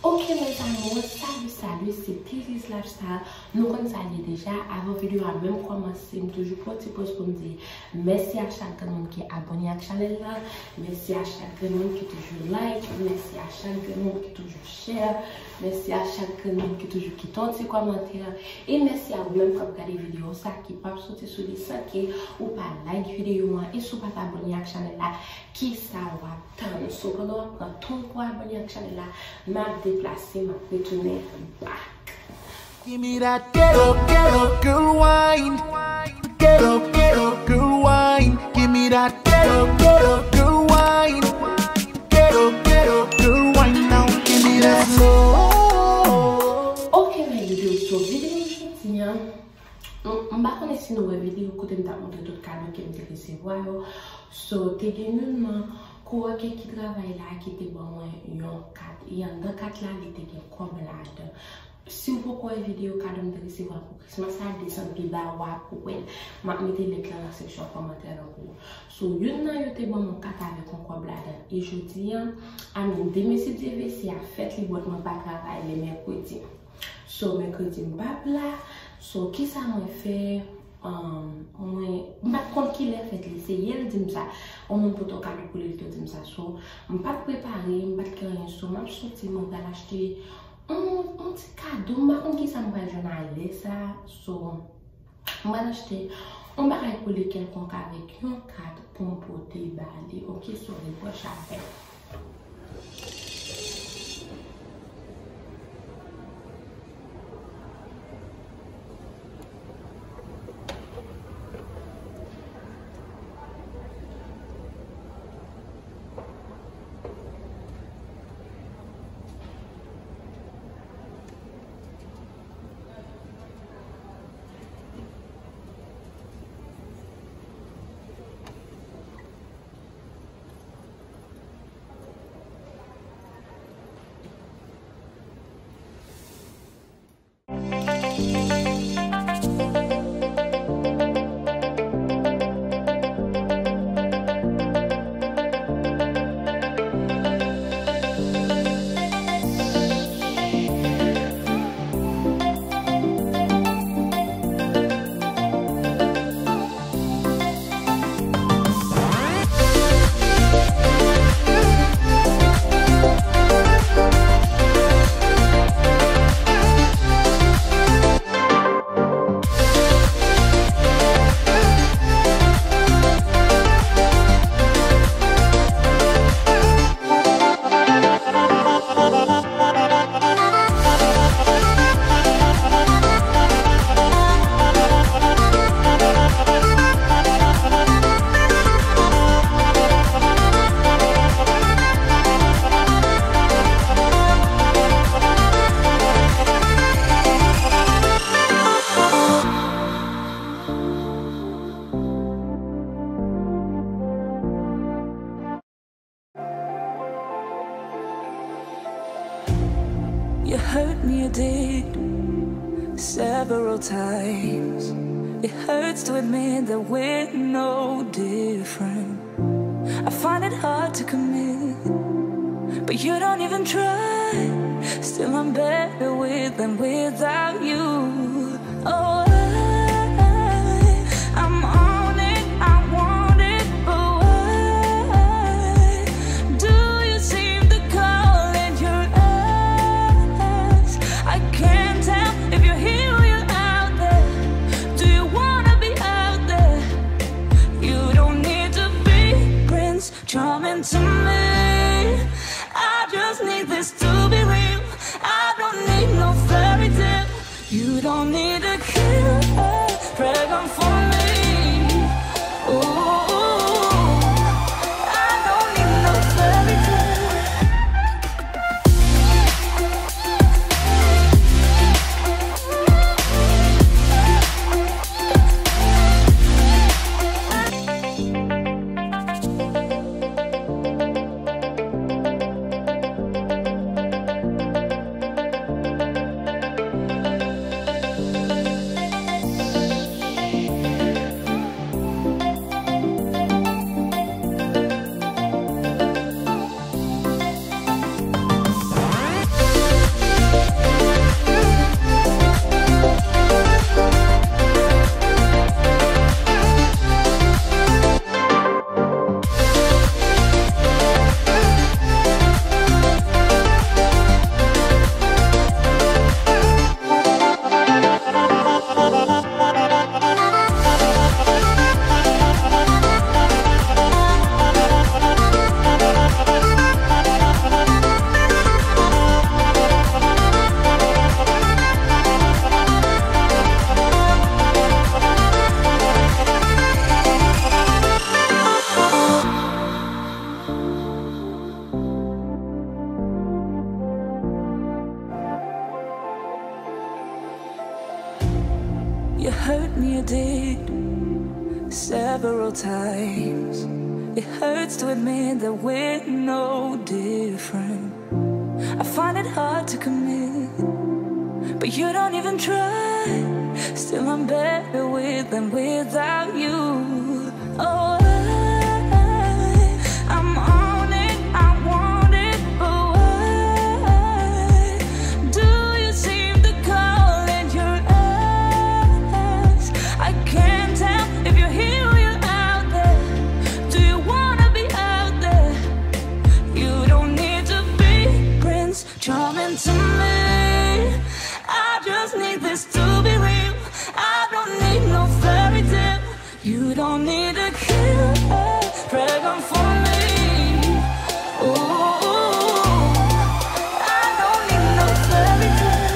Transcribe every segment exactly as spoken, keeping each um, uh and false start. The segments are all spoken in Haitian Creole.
Ok, mes amours, salut, salut, se T Z's Lifestyle. Nou konn sa l ye deja. Avan videyo a menm kòmanse, m toujou pran ti pòz pou m di mèsi a chak grenn moun ki abòne ak chanèl la. Mèsi a chak grenn moun ki toujou like. Mèsi a chak grenn moun ki toujou share. Mèsi a chak grenn moun ki toujou kite yon ti kòmantè. E mèsi a ou menm k ap gade videyo sa, ki p ap soti sou li san ke ou pa like videyo an. E si w pa t abòne ak chanèl la, kisa w ap tann? So, pandan w ap pran tan w pou abòne ak chanèl la, m ap deplase, m ap retounen back. Give me that ghetto, ghetto girl wine. Ghetto, ghetto girl wine. Give me that ghetto, ghetto girl wine. Ghetto, ghetto girl wine now. Give me that slow. Ok, my people, so videyo jodi an, m, m pa konnen si nou wè videyo kote m t ap montre tout kado ke m te resevwa yo. So, te gen youn nan koworker ki travay la ki te ban mwen yon kat. E anndan kat la, li te gen kòb ladan. Si w poko wè videyo kado m te resevwa pou Christmas la, desann pi ba, w ap wè l. M ap mete link la nan seksyon kòmantè nan pou ou. So, youn nan yo te ban m yon kat avèk yon kòb ladan. E jodi an, I mean, demen si Dye vle, se a fèt li, but mwen pa travay lè mèkredi. So, mèkredi m p ap la. So, kisa mwen fè? Um, mwen, m pa t konn kilè fèt li. Se yè l di m sa. Yon moun pote yon kado pou li, li te di m sa. So, m pa t prepare, m pa t gen anyen. So, m ap soti, mwen pral achte yon, yon ti kado. M pa konn kisa m pral jwenn alè sa. So, m pral achte yon bagay pou li kèlkonk avèk yon kat pou m pote ba li. Ok, so, ret branche avè m. You hurt me, you did, several times. It hurts to admit that we're no different. I find it hard to commit, but you don't even try. Still, I'm better with than without you. Oh, I, I'm on it, I want it, but why do you seem to call in your eyes? I can't tell if you're here or you're out there. Do you wanna be out there? You don't need to be Prince Charming to me. I just need this to be real. I don't need no fairy tale. You don't need to kill a dragon for me. Ooh, I don't need no fairy tale. Several times. It hurts to admit that we're no different. I find it hard to commit, but you don't even try. Still, I'm better with than without you. Oh, I, I'm on it, I want it, but why do you seem to call it your ex? I can't tell if you're here or you're out there. Do you wanna be out there? You don't need to be Prince Charming to me. I just need this to be real. I don't need no fairy tale. You don't need to kill a dragon for me. Ooh, I don't need no fairy tale.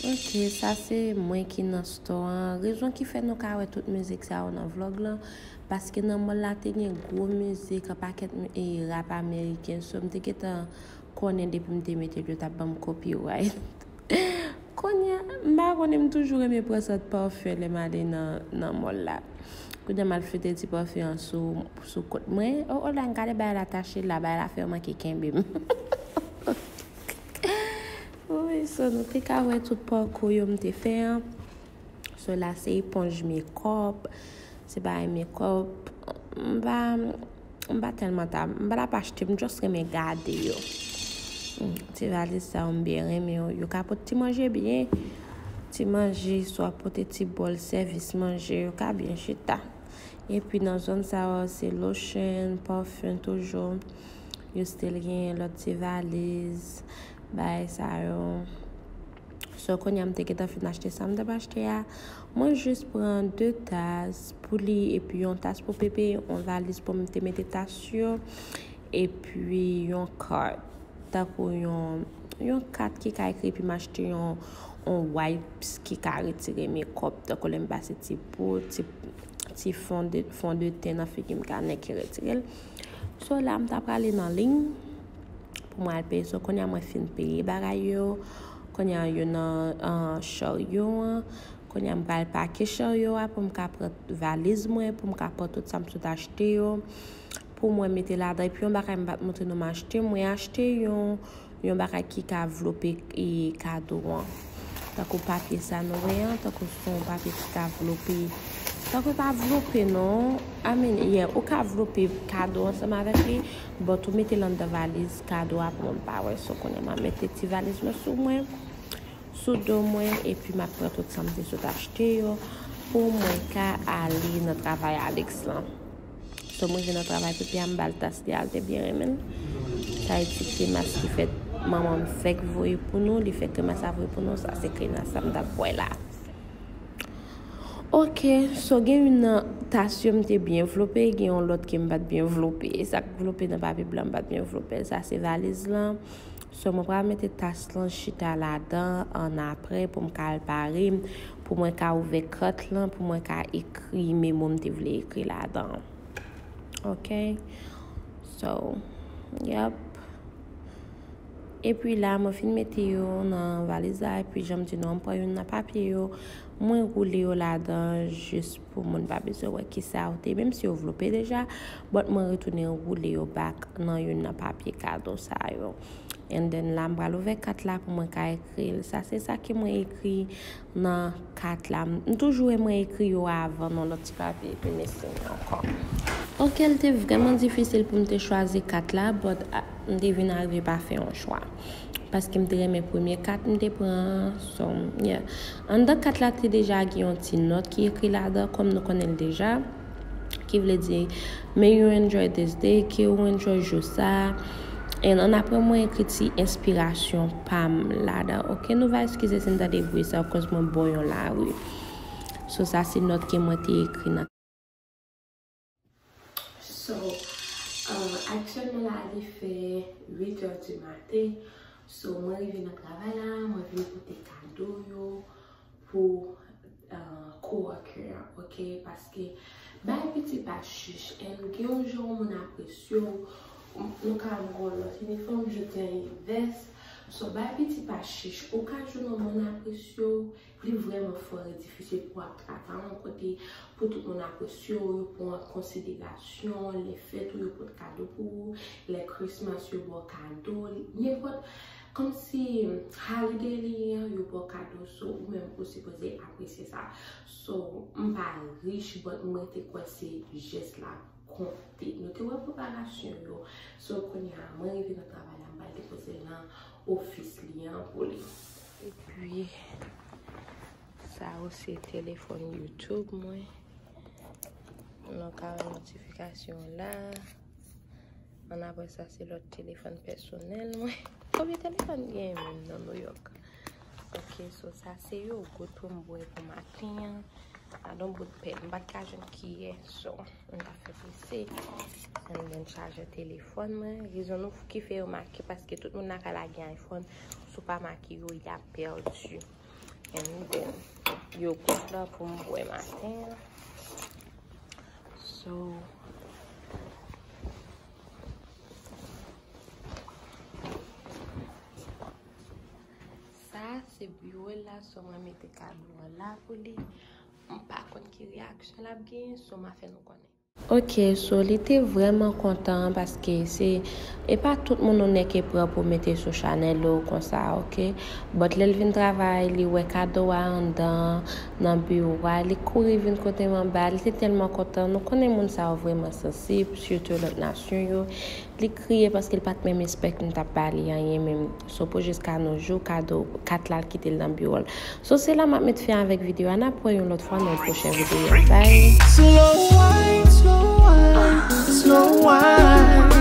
Ok, sa se mwen ki nan store an. Rezon ki fè nou ka wè tout mizik sa yo nan vlog lan, paske nan mall la te gen gwo mizik, an pakèt mi-, e, rap ameriken. So, m te gentan konnen depi m te mete l, yo t ap ban m copyright. Kounye a, m pa konnen, m toujou renmen pran sant pafen lè m ale nan, nan mall la. Kounye a, m al fete ti pafen an sou, sou kont mwen. O, o la, m gade bagay la tache la, bagay la fè manke kenbe m. Wi, so nou te ka wè tout pakou yo m te fè an. So la se eponj makeup, se bagay makeup. M pa, m pa tèlman ta, m pa t ap achte, m just renmen gade yo. Hmm, ti valiz sa yo m byen renmen yo. Yo ka pote ti manje byen. Ti manje, swa pote ti bòl, sèvis manje, yo ka byen chita. Epi nan zòn sa yo, se lotion, pafen toujou. Yo still genyen lòt ti valiz, bagay sa yo. So, kounye a m te gentan fin achte sa m t ap achte a. Mwen jis pran de tas pou li, epi yon tas pou Pepe, yon valiz pou m te mete tas yo, epi yon kat. Tankou yon, yon kat ki ka ekri, epi m achte yon, yon wipes ki ka retire makeup. Tankou lè m pase ti poud, ti, ti fond de, fond de teint nan figi m, ka nèk retire l. So, la, m ta prale nan liy pou mwen al peye. So, kounye a mwen fin peye bagay yo. Kounye a yo nan, ah, charyo an. Kounye a m pral pake charyo a pou m ka pran valiz mwen, pou m ka pran tout sa m sot achte yo, pou mwen mete ladan. Epi yon bagay m pa t montre nou m achte, mwen achte yon, yon bagay ki ka vlope, e, kado an. Tankou papye sa nou wè an, tankou se yon papye ki ka vlope. Tankou pa vlope non. I mean, yeah, ou ka vlope kado ansanm avèk li, but ou mete l anndan valiz kado a pou mwen pa wè. So, kounye a m ap mete ti valiz mwen sou mwen, sou do mwen, epi m ap pran tout sa m te sot achte yo pou mwen ka ale nan travay Alex lan. So, mwen vin nan travay Pepe a, m ba l tas li a, l te byen renmen l. Sa e ti kremas ki fèt, manman m fèk voye pou nou, li fè kremas sa voye pou nou, sa se kremas sa m t ap bwè la. Ok, so gen youn nan tas yo m te byen vlope, gen yon lòt ke m pa t byen vlope. Sa k vlope nan papye blan, m pa t byen vlope l. Sa se valiz lan. So, mwen pral mete tas lan chita ladan an apre pou m ka al pare, pou mwen ka ouvè kat lan, pou mwen ka ekri memo m te vle ekri ladan. Ok? So, yep. Epi la, mwen fin mete yo nan valiz la, epi jan m di nou an, m pran youn nan papye yo, mwen woule yo ladan, jis pou moun pa bezwen wè kisa yo te, menm si yo vlope deja, but mwen retounen woule yo back nan youn nan papye kado sa yo. And then la, m pral ouvè kat la pou mwen ka ekri l. Sa se sa ke mwen ekri nan kat la. M toujou renmen ekri yo avan nan lòt ti papye epi m eseye ankò. Ok, l te vrèman difisil pou m te chwazi kat la, but ah, m te vin arive pa fè yon chwa. Paske m te renmen premye kat m te pran an, so, yeah. Anndan kat la te deja gen yon ti nòt ki ekri ladan, kòm nou konnen l deja. Ki vle di, may you enjoy this day, ke ou enjoy jou sa. And annapre mwen ekri ti enspirasyon pa m ladan. Ok, nou va eskize si n tande bri sa, akoz mwen bò yon lari. So, sa se nòt ke mwen te ekri nan. So, uh, aktyèlman la, li fè uit è di maten. So, mwen rive nan travay la, mwen vin pote kado yo pou uh, coworker an, ok? Paske bay piti pa chich, and gen yon jan yon moun apresye w, nou ka wè yon lòt inifòm, jete yon vès. So, bay piti pa chich, ou ka jwenn yon moun apresye w, li vrèman fò e difisil pou ap travay yon kote pou tout moun apresye w, yo pran an konsiderasyon, lè fèt ou yo pot kado pou ou, lè Christmas yo ba w kado, nenpòt, kòmsi holiday li ye an, yo ba w kado, so ou menm ou sipoze apresye sa. So, m pa rich, but mwen te kwè se jès la konte. Nou te wè preparasyon yo. So, kounye a, mwen rive nan travay la, m pral depoze l nan ofis li an pou li. Epi, sa yo se telefòn YouTube mwen. Nou ka wè notifikasyon la. Annapre sa, se lòt telefòn pèsonèl mwen. Konbyen telefòn m genyen menm nan New York? Ok, so sa se yogourt pou m bwè pou maten an. Ladan yon bout pèl. M pa t ka jwenn kiyè, so m ta fè prese. And then chajè telefòn mwen. Rezon nou ki fè yo make, paske tout moun nan kay la gen iPhone. Si w pa make yo, y ap pèdi. And then, yogourt la pou m bwè maten an. So, sa se biwo la, so mwen mete kado an la pou li. M pa konn ki reyaksyon l ap genyen, so m a fè nou konnen. Ok, so li te vrèman kontan paske se, e pa tout moun ou nèk e pran pou mete sou chanèl ou konsa, ok? But lè l vin travay, li wè kado a anndan, nan biwo a, li kouri vin kote m anba, li te tèlman kontan. Nou konnen moun sa yo vrèman sansib, sitou lòt nasyon yo. Li kriye paske l pa t menm expect m t ap ba li anyen menm. So pou jiska nos jours, kado, kat la l kite l nan biwo l. So se la m ap met fen avèk videyo a, n ap wè yon lòt fwa nan yon pwochen videyo. Bye! Slow wine, slow wine, slow wine.